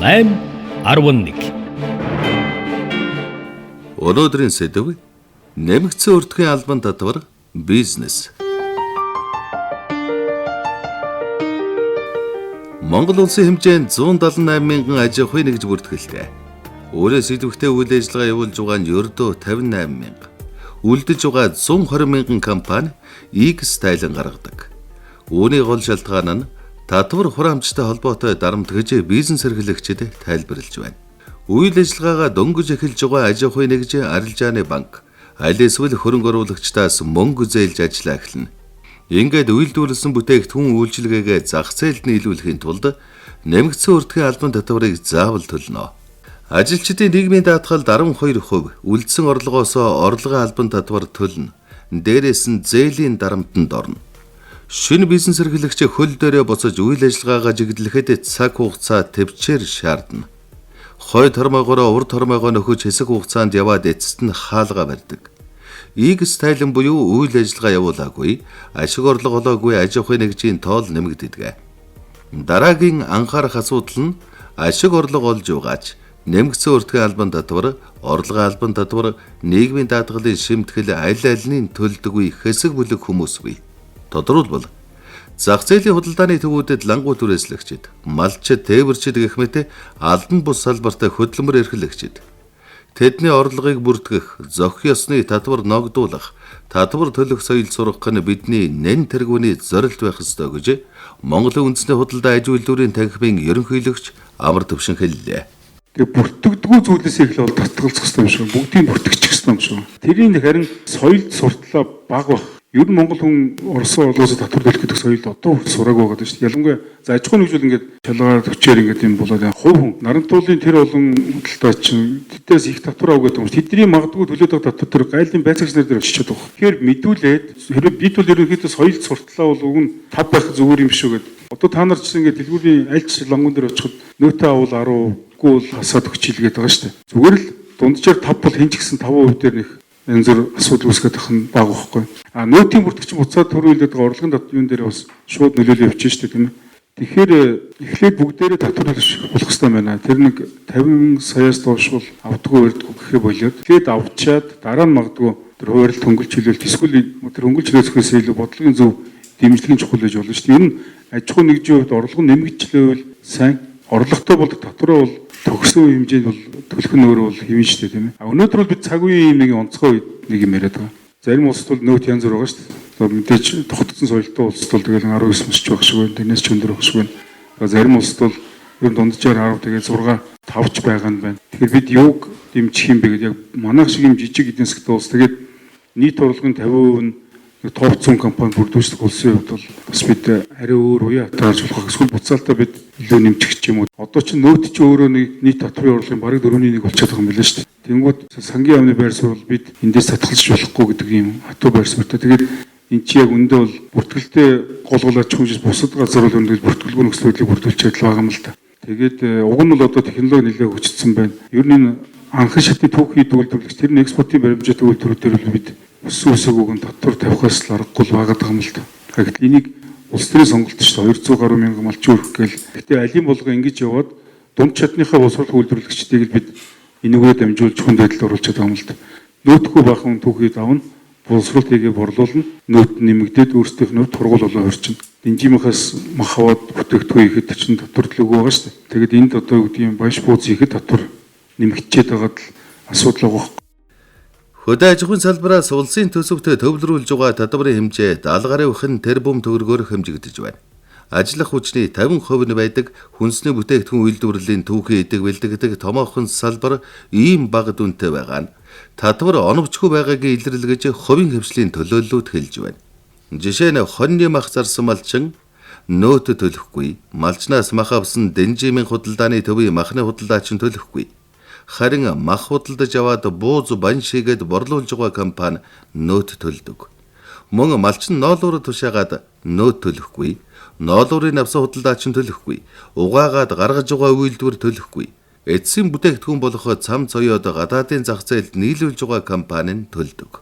8 11. Өнөөдрийн сэдэв нэмэгдсэн өртгийн албан татвар бизнес. Монгол улсын хэмжээнд 178 мянган аж ахуйн нэгж бүртгэлтэй. Өөрөөс идэвхтэй үйл ажиллагаа явуулж байгаа нь ердөө 58 мянга. Үлдэж байгаа 120 мянган компани X тайлан гаргадаг. Үүний гол шалтгаан нь татвар хураамжтай холбоотой дарамт гэж бизнес эрхлэгчид тайлбарлаж байна. Үйл ажиллагаагаа дөнгөж эхэлж байгаа аж ахуйн нэгж арилжааны банк аль эсвэл хөрөнгө оруулагчдаас мөнгө зээлж ажиллаа эхэлнэ. Ингээд үйлдвэрлэсэн бүтээгдэхүүн үйлчилгээгээ зах зээлд нийлүүлэхийн тулд нэмэгдсэн өртгийн албан татварыг заавал төлнө. Ажилчдын нийгмийн даатгалд 12% үлдсэн орлогоосоо орлогын албан татвар төлнө. Дээрээс нь зээлийн дарамтанд орно. Шинэ бизнес эрхлэгч хөл дээрээ буцаж үйл ажиллагаагаа жигдлэхэд цаг хугацаа төвчээр шаардна. Хой тормоогоороо урд тормоогоо нөхөж хэсэг хугацаанд яваад эцэст нь хаалга барьдаг. X тайлан буюу үйл ажиллагаа явуулаагүй, ашиг орлого олоогүй аж ахуйн нэгжийн тоол нэмэгддэг. Дараагийн анхаарах асуудал нь ашиг орлого олж байгаач нэмэгдсэн өртгийн албан татвар, орлогын албан татвар, нийгмийн даатгалын шимтгэл аль альны төлдөггүй хэсэг бүлэг хүмүүс бий. Тодорхойлбол зах зээлийн худалдааны төвүүдэд лангуу түрээслэгчид, малчид, тээвэрчид гэх мэт албан бус салбарт хөдөлмөр эрхлэгчид. Тэдний орлогыг бүртгэх, зохих ёсны татвар ногдуулах, татвар төлөх соёл сургах нь бидний нэн тэргүүний зорилт байх ёстой гэж Монголын үндэсний худалдаа аж үйлдвэрийн танхимын ерөнхийлөгч Амар Төвшин хэллээ. Тэгээ бүртгэдэггүй зүйлээс эхлэв бол татгалзах хэрэгтэй юм шиг, бүгдийг бүртгэчих хэрэгтэй юм шиг. Тэрийн харин соёлд суртлаа бага байх. Ер нь Монгол хүн Оросын орлогоос татвар төлөх гэдэг соёл одоо хүртэл сураагүй байгаа шүү дээ. Ялангуяа за аж ахуйн нэгжүүл ингээд шалгаар төчээр ингээд юм болоод хувь хүн нарантуулын тэр олон худалдаа чинь тэдээс их татвар ав гэдэг юм. Тэдний магадгүй төлөөд байгаа татвар тэр гайлын байцаагч нар дээр очиж чадах. Тэгэхээр мэдүүлээд хэрвээ бид бол ерөнхийдөө соёлд суртлаа бол уг нь тав байх зүгээр юм шүү гэдэг. Одоо та нар чинь ингээд дэлгүүрийн аль ч лангуун дээр очиход нөөтөө авал 10 үгүй бол хасаад өгч илгээд байгаа шүү дээ. Зүгээр л дунджаар 5 бол хэн ч гэсэн 5% дээр нэг янз бүр асуудал үүсгэх байх нь бага байхгүй. А нөөтийн бүртгэгч буцаад түрүү хэлээд байгаа орлогын дат юун дээр бас шууд нөлөөлөл явчих шүү дээ, тийм ээ. Тэгэхээр эхлээд бүгдээрээ татвар төлөх болох хэрэгтэй байна. Тэр нэг 50 саяас доош бол авдаггүй барьдаггүй гэхээ болиод. Эхлээд авчаад дараа нь магадгүй тэр хуваарлт хөнгөлж хилээлт эсвэл тэр хөнгөлж хилээхээс илүү бодлогын зөв дэмжлэгийн чухал байж болно шүү дээ. Ер нь аж ахуйн нэгжийн хувьд орлого нэмэгдчихлээвэл сайн, орлоготой бол татвараа бол төгсөн хэмжээнд бол төлөх нь өөрөө бол хэвэн шүү дээ, тийм ээ. А өнөөдөр бол бид цаг үеийн нэг онцгой үед нэг юм яриад байгаа. Зарим улсад бол нөөт янз бүр байгаа шүү дээ. Одоо мэдээж тогтцсон соёлтой улсад бол тэгэл 19 мөсч байх шиг байна. Тэрнээс ч өндөр байх шиг байна. Зарим улсад бол ер нь дунджаар 10 тэгээд 6 5 ч байгаа нь байна. Тэгэхээр бид юуг дэмжих юм бэ гэдэг яг манайх шиг юм жижиг эдийн засгт улс тэгээд нийт орлогын 50% нь топ 100 компани бүрдүүлдэг улсын хувьд бол бас бид арай өөр уян хатаарч болох. Эсвэл буцаалтаа бид илүү нэмчих ч юм уу. Одоо чи нөөт чи өөрөө нэг нийт татврын орлогын бараг 4.1 болчиход байгаа юм билээ шүү дээ. Тэнгүүд сангийн яамны байр суурь бол бид эндээс татгалзаж болохгүй гэдэг юм хатуу байр суурьтай. Тэгээд эн чи яг үндэ бол бүртгэлтэй гол аж ахуйн бусад газар бол үндэ бүртгэлгүй нөхцөл байдлыг бүрдүүлчихэд л байгаа юм л та. Тэгээд уг нь бол одоо технологи нэлээд хөгжсөн байна. Ер нь энэ анхан шатны түүхий үйлдвэрлэгч тэр нь экспортын баримжаатай үйлдвэрүүдээр бол бид өссөн өсөөгөөг нь татвар тавихаас л аргагүй л байгаад байгаа юм л та. Тэгэхэд энийг улс төрийн сонголт шүү дээ. 200 гаруй мянган малчин өрөх гээл. Гэтэ алийн болго ингэж яваад дунд чадныхаа босрол үйлдвэрлэгчдийг л бид энүүгээр дамжуулж хүн байдалд оруулчихад байгаа юм л та. Нөөтгүй бахан түүхий давна, боловсролт хийгээ борлуулна, нөөт нэмэгдээд өөрсдийнх нь хувьд тургуул болон хорчин. Дэнжимийнхаас мах аваад бүтээгдэхүүн хийхэд чинь татвар төлөөгүй байгаа шүү дээ. Тэгээд энд одоо юу гэдэг юм баяш бууз хийхэд татвар нэмэгдчихэд байгаад л асуудал байгаа. Хөдөө аж ахуйн салбараас улсын төсөвт төвлөрүүлж байгаа татварын хэмжээ 70 гаруй хэн тэрбум төгрөгөөр хэмжигдэж байна. Ажиллах хүчний 50% нь байдаг хүнсний бүтээгдэхүүн үйлдвэрлэлийн түүхий идэг бэлтгэдэг томоохон салбар ийм бага дүнтэй байгаа нь татвар оновчгүй байгаагийн илэрлэгэж хувийн хвшлийн төлөөллүүд хэлж байна. Жишээ нь хоньны мах зарсан малчин нөөт төлөхгүй, малчнаас мах авсан дэнжимийн худалдааны төвийн махны худалдаачин төлөхгүй. Харин мах худалдаж аваад бууз бан шигээд борлуулж байгаа компани нөөт төлдөг. Мөн малчин ноолуур тушаагаад нөөт төлөхгүй, ноолуурын авсан худалдаачин төлөхгүй, угаагаад гаргаж байгаа үйлдвэр төлөхгүй. Эцсийн бүтээгдэхүүн болох цам цоёод гадаадын зах зээлд нийлүүлж байгаа компани нь төлдөг.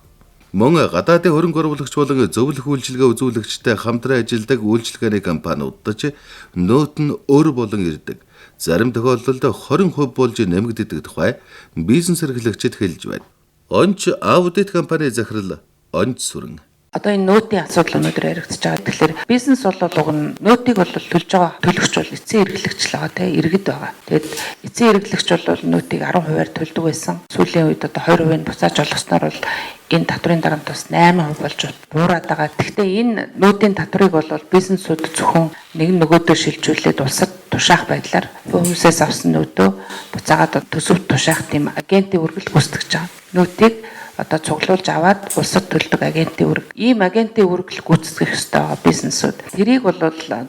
Мөн гадаадын хөрөнгө оруулагч болон зөвлөх үйлчилгээ үзүүлэгчтэй хамтран ажилладаг үйлчилгээний компаниудад ч нөөт нь өр болон ирдэг. Зарим тохиолдолд 20% болж нэмэгддэг тухай бизнес эрхлэгчид хэлж байна. Онч аудит компани захирал Онч Сүрэн. Одоо энэ нөөтийн асуудал өнөөдөр яригдчихэж байгаа. Тэгэхээр бизнес бол уг нь нөөтийг бол төлж байгаа төлөгч бол эцсийн эрхлэгч л байгаа, тийм, иргэд байгаа. Тэгээд эцсийн эрхлэгч бол нөөтийг 10%-аар төлдөг байсан. Сүүлийн үед одоо 20% нь буцааж олгосноор бол энэ татврын дарамт бас 8% болж буураад байгаа. Гэхдээ энэ нөөтийн татврыг бол бизнесүүд зөвхөн нэг нөгөөдөө шилжүүлээд улсад тушаах байдлаар хүмүүсээс авсан нөөтөө буцаагаад төсөвт тушаах тийм агентийн үүрэг гүйцэтгэж байгаа. Нөөтийг одоо цуглуулж аваад улсад төлдөг агентийн үүрэг. Ийм агентийн үүрэг л гүйцэтгэх ёстой байгаа бизнесүүд. Тэрийг бол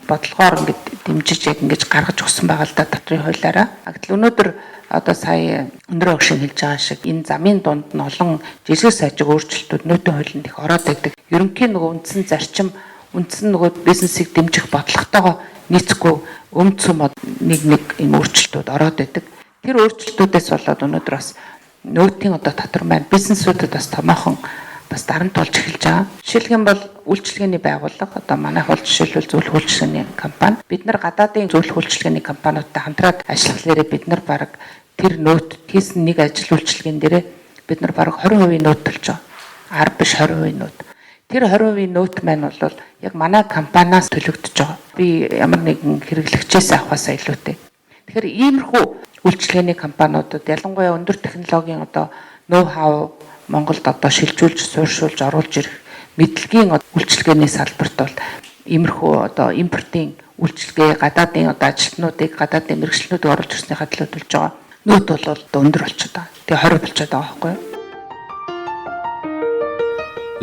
бодлогоор ингэж дэмжиж яг ингэж гаргаж өгсөн байгаа л да татврын хуулиараа. Гэтэл өнөөдөр одоо сая өндөр огшин хэлж байгаа шиг энэ замын дунд нь олон жижиг сажиг өөрчлөлтүүд нөөтийн хуулинд их ороод байдаг. Ерөнхий нөгөө үндсэн зарчим, үндсэн нөгөө бизнесийг дэмжих бодлоготойгоо нийцэхгүй өмцөм нэг нэг юм өөрчлөлтүүд ороод байдаг. Тэр өөрчлөлтүүдээс болоод өнөөдөр бас нөөтийн одоо татвар маань бизнесүүдэд бас томоохон бас дарамт болж эхэлж байгаа. Жишээлх юм бол үйлчилгээний байгууллага, одоо манайх бол жишээлбэл зөвлөх үйлчилгээний компани. Бид нар гадаадын зөвлөх үйлчилгээний компаниудтай хамтраад ажиллахлаарэ бид нар бараг тэр нөөт хийсэн нэг ажил үйлчилгээн дээрээ бид нар бараг 20% нөөт төлж байгаа. 10 биш, 20% нөөт. Тэр 20% нөөт маань бол яг манай компаниас төлөгдөж байгаа. Би ямар нэгэн хэрэглэгчээс авахаас илүүтэй. Тэгэхээр иймэрхүү үйлчилгээний компаниудад, ялангуяа өндөр технологийн одоо ноу хау Монголд одоо шилжүүлж, суурьшуулж оруулж ирэх мэдлэгийн үйлчилгээний салбарт бол иймэрхүү одоо импортын үйлчилгээ, гадаадын одоо ажилтнуудыг, гадаадын мэргэжилтнүүдийг оруулж ирснийхаа төлөө төлж байгаа нөөт бол одоо өндөр болчиход байгаа. Тэгээ 20 болчиход байгаа байхгүй юу?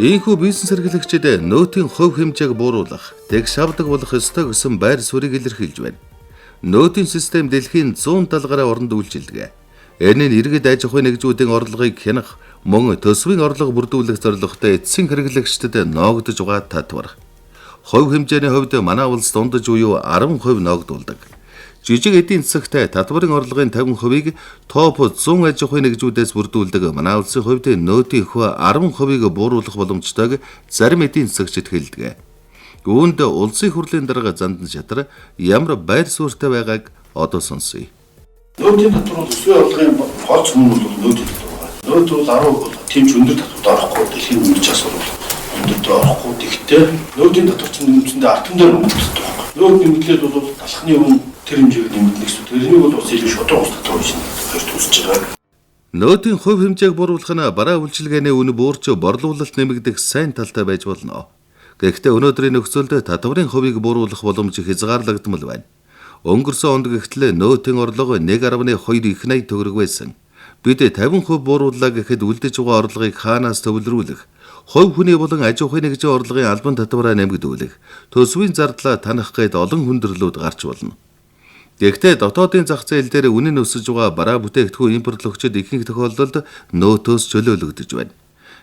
Ийхүү бизнес эрхлэгчид нөөтийн хувь хэмжээг бууруулах, тэгш авдаг болох ёстой гэсэн байр суурийг илэрхийлж байна. Нөөтийн систем дэлхийн 170 гаруй оронд үйлчилдэг. Энэ нь иргэд аж ахуйн нэгжүүдийн орлогыг хянах, мөн төсвийн орлого бүрдүүлэх зорилготой эцсийн хэрэглэгчдэд ноогдож байгаа татвар. Хувь хэмжээний хувьд манай улс дундаж буюу 10% ноогдуулдаг. Жижиг эдийн засагтай татварын орлогын 50%-ийг топ 100 аж ахуйн нэгжүүдээс бүрдүүлдэг манай улсын хувьд нөөтийн хувь 10%-ийг бууруулах боломжтойг зарим эдийн засагчид хэлдэг. Үүнд улсын хурлын дарга Зандан Шатар ямар байр суурьтай байгааг одоо сонсъё. Нөөтийн татвар бол төсвийн орлогын гол цөм нь бол нөөтийн татвар байна. Нөөт бол 10% бол тийм ч өндөр татварт орохгүй, дэлхийн үндэс асуурал өндөртөө орохгүй. Тэгэхдээ нөөтийн татвар чинь үндсэндээ атом дээр нэмэгддэг байхгүй. Нөөт нэмэгдлээд бол талхны үн тэр хэмжээгээр нэмэгдэнэ гэсэн. Тэрнийг бол бас илүү шударга ус татвар гэж хоёр төсөж байгаа. Нөөтийн хувь хэмжээг бууруулах нь бараа үйлчилгээний үн буурч, борлуулалт нэмэгдэх сайн талтай байж болно. Гэхдээ өнөөдрийн нөхцөлд татварын хувийг бууруулах боломж хязгаарлагдмал байна. Өнгөрсөн онд гэхтэл нөөтийн орлого 1.2 их 80 төгрөг байсан. Бид 50% буурууллаа гэхэд үлдэж байгаа орлогыг хаанаас төвлөрүүлэх, хувь хүний болон аж ахуйн нэгжийн орлогын албан татвараа нэмэгдүүлэх, төсвийн зардлаа танах гээд олон хүндрэлүүд гарч болно. Гэхдээ дотоодын зах зээл дээр үнэ нь өсөж байгаа бараа бүтээгдэхүүн импортлогчид ихэнх тохиолдолд нөөтөөс чөлөөлөгдөж байна.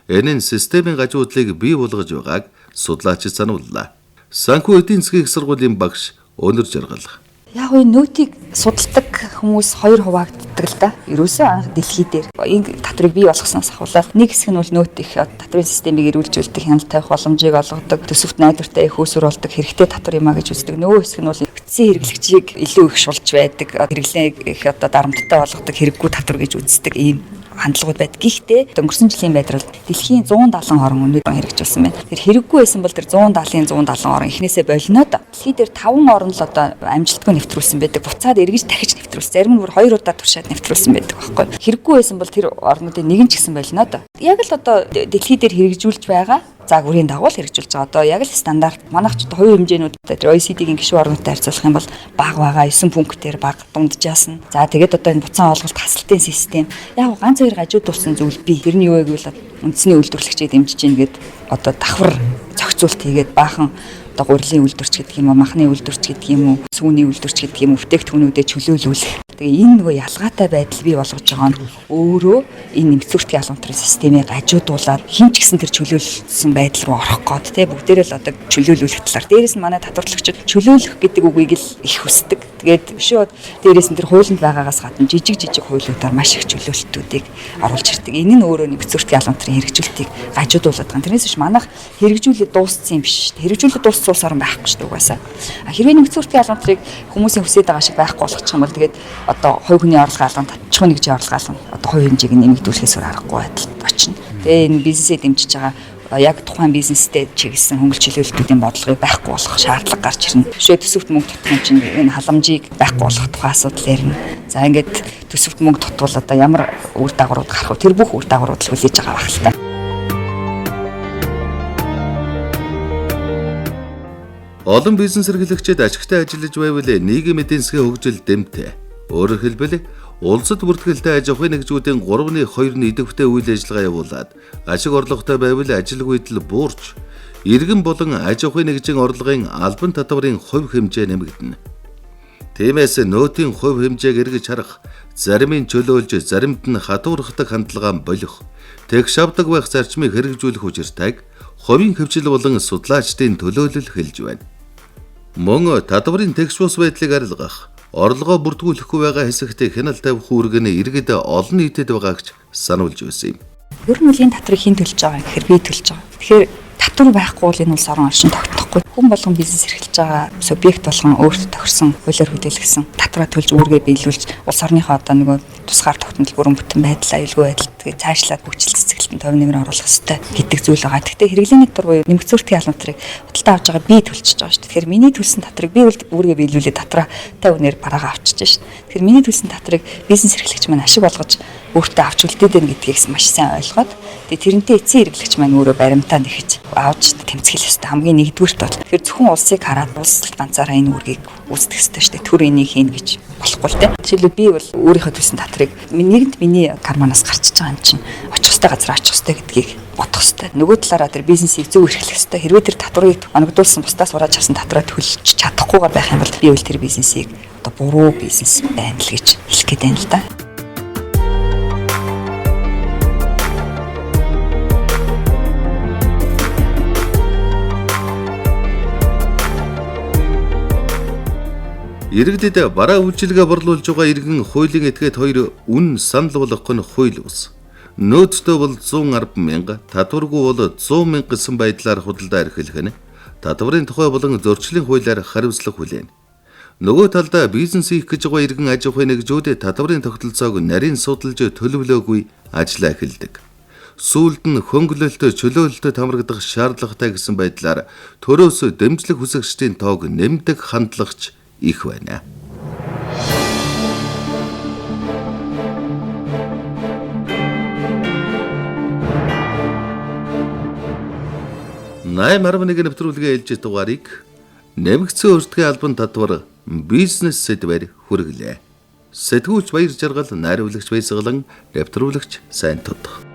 Энэ нь системийн гажуудлыг бий болгож байгааг судлаачид санууллаа. Санхүү эдийн засгийн их сургуулийн багш Өнөр Жаргал. Яг энэ нөөтийг судалдаг хүмүүс хоёр хуваагддаг л да. Ерөөсөө анх дэлхий дээр энэ татварыг бий болгосноос ахуулаад нэг хэсэг нь бол нөөт их татварын системийг эрүүлжүүлдэг, хяналт тавих боломжийг олгодог, төсөвт найдвартай их үүсвэр болдог хэрэгтэй татвар юм а гэж үздэг. Нөгөө хэсэг нь бол эцсийн хэрэглэгчийг илүү их шулж байдаг, хэрэглээг их одоо дарамттай болгодог хэрэггүй татвар гэж үздэг ийм хандлагууд байдаг. Гэхдээ өнгөрсөн жилийн байдрал дэлхийн 170 орн өнөө хэрэгжүүлсэн байна. Тэр хэрэггүй байсан бол тэр 170-ын 170 орн эхнээсээ болноод дэлхий дээр 5 орн л одоо амжилтгүй нэвтрүүлсэн байдаг. Буцаад эргэж дахиж нэвтрүүлсэн. Зарим нь бүр 2 удаа туршаад нэвтрүүлсэн байдаг байхгүй. Хэрэггүй байсан бол тэр орнуудын нэг нь ч гэсэн болноод. Яг л одоо дэлхий дээр хэрэгжүүлж байгаа загварын дагуу л хэрэгжүүлж байгаа. Одоо яг л стандарт манайх ч одоо хувийн хэмжээнүүд тэр OECD-ийн гишүүн орнуудтай харьцуулах юм бол бага байгаа, 9 пунктээр бага, дунджаас нь. За тэгээд одоо энэ буцаан олголт хасалтын систем яг ганц хоёр гажуудуулсан зүйл бий. Тэр нь юу вэ гэвэл үндэсний үйлдвэрлэгчийг дэмжиж гин гээд одоо давхар зохицуулт хийгээд баахан одоо гурилын үйлдвэрч гэдэг юм уу, махны үйлдвэрч гэдэг юм уу, сүүний үйлдвэрч гэдэг юм уу, бүтээгдэхүүнүүдэд чөлөөлүүлэх. Тэгээ энэ нөгөө ялгаатай байдал бий болгож байгаа нь өөрөө энэ нэмэгцүүртгийн албан татврын системийг гажуудуулаад хэн ч гэсэн тэр чөлөөлсөн байдал руу орох гээд те бүгдээрээ л одоо чөлөөлүүлэх талаар. Дээрээс нь манай татварлагчид чөлөөлөх гэдэг үгийг л их хүсдэг. Тэгээд бишөө дээрээс нь тэр хуулинд байгаагаас гадна жижиг жижиг хуулиудаар маш их чөлөөлтүүдийг оруулж ирдэг. Энэ нь өөрөө нэмэгцүүртгийн албан татврын хэрэгжүүлэлтийг гажуудуулаад байгаа. Тэрнээс биш манайх хэрэгжүүлээд дууссан юм биш. Хэрэгжүүлээд дууссан улс орн байхгүй шүү дээ угаасаа. Хэрвээ нэмэгцүүртгийн албан татврыг хүмүүсийн хүсээд байгаа шиг байхгүй болгочих юм бол тэгээд одоо хувь хүний орлогын албан татчих нэгжийн орлогын албан одоо хувь хэмжээг нэмэгдүүлэхээс өөр аргагүй байдалд очино. Тэгээ энэ бизнесээ дэмжиж байгаа яг тухайн бизнестэй чиглэсэн хөнгөлт чөлөөлтүүдийн бодлогыг байхгүй болгох шаардлага гарч ирнэ. Жишээ төсөвт мөнгө тутах юм чинь энэ халамжийг байхгүй болгох тухай асуудал ярина. За ингээд төсөвт мөнгө тутвал одоо ямар үр дагаврууд гарах вэ? Тэр бүх үр дагаврууд л хүлээж байгаа байх л та. Олон бизнес эрхлэгчид ашигтай ажиллаж байвал нийгэм эдийн засгийн хөгжил дэмтэй. Өөрөөр хэлбэл улсад бүртгэлтэй аж ахуйн нэгжүүдийн 3.2 нь идэвхтэй үйл ажиллагаа явуулаад ашиг орлоготой байвал ажилгүйдэл буурч иргэн болон аж ахуйн нэгжийн орлогын албан татварын хувь хэмжээ нэмэгдэнэ. Тиймээс нөөтийн хувь хэмжээг эргэж харах, заримын чөлөөлж, заримд нь хатуурхдаг хандлагаа болох, тэгш авдаг байх зарчмыг хэрэгжүүлэх учиртайг хувийн хөвчл болон судлаачдын төлөөлөл хэлж байна. Мөн татварын тэгш бус байдлыг арилгах, орлогоо бүртгүүлэхгүй байгаа хэсэгт хяналт тавих үүрэг нь иргэд олон нийтэд байгаагч сануулж байсан юм. Ер нь үлийн татварыг хэн төлж байгаа гэхээр би төлж байгаа. Тэгэхээр татвар байхгүй бол энэ улс орон оршин тогтнохгүй. Хүн болгон бизнес эрхэлж байгаа субъект болгон өөртөө тохирсон хуулиар хүлээлгэсэн татвараа төлж үүргээ биелүүлж улс орныхоо одоо нөгөө тусгаар тогтнол бүрэн бүтэн байдал аюулгүй байдал тэгээ цаашлаад хөгжил цэцгэлтэнд хувь нэмэр оруулах ёстой гэдэг зүйл байгаа. Гэхдээ хэрэглээний татвар буюу нэмэгцүүртгийн албан татварыг худалдаа авч байгаа би төлчихөж байгаа шүү дээ. Тэгэхээр миний төлсөн татварыг би үүргээ биелүүлээд татвараа 50 үнээр бараагаа авчиж шээ. Тэгэхээр миний төлсөн татварыг бизнес эрхлэгч маань ашиг болгож өөртөө авч үлдээд байна гэдгийг маш сайн ойлгоод тэгээ тэрнтэй эцсийн хэрэглэгч маань өөрөө баримтаа нэхэж авч тэмцэх ёстой. Хамгийн нэгдүгüрт бол тэгэхээр зөвхөн улсыг хараад улс ганцаараа энэ үүргийг үүсгэх ёстой шүү дээ. Төр энийг хийнэ гэж болохгүй л дээ. Жишээлбэл би бол өөрийнхөө төлсөн татварыг нэгэнт миний карманаас гарчиж байгаа юм чинь очих ёстой газар очих ёстой гэдгийг бодох ёстой. Нөгөө талаараа тэр бизнесийг зөв эрхлэх ёстой. Хэрвээ тэр татварыг оногдуулсан бусдаас хурааж авсан татвараа төлж чадахгүйгээр байх юм бол би бол тэр бизнесийг одоо буруу бизнес байна л гэж хэлэх гээд байна л да. Иргэдэд бараа үйлчилгээ борлуулж байгаа иргэн хуулийн этгээд 2 үн санал болгох нь хууль бус. Нөөцтэй бол 110 мянга, татваргүй бол 100 мянга гэсэн байдлаар худалдаа эрхлэх нь татварын тухай болон зөрчлийн хуулиар хариуцлага хүлээнэ. Нөгөө талдаа бизнес хийх гэж байгаа иргэн аж ахуйн нэгжүүд татварын тогтолцоог нарийн судалж төлөвлөөгүй ажиллаа эхэлдэг. Сүүлд нь хөнгөлөлтөй чөлөөлөлтөд хамрагдах шаардлагатай гэсэн байдлаар төрөөс дэмжлэг хүсэгчдийн тоог нэмдэг хандлагач их байна. Найм 11 нэвтрүүлгийн ээлжит дугаарыг нэмэгдсэн өртгийн албан татвар бизнес сэдвээр хүргэлээ. Сэтгүүлч Баяр Жаргал, найруулагч Баясгалан, нэвтрүүлэгч Сайн Тод.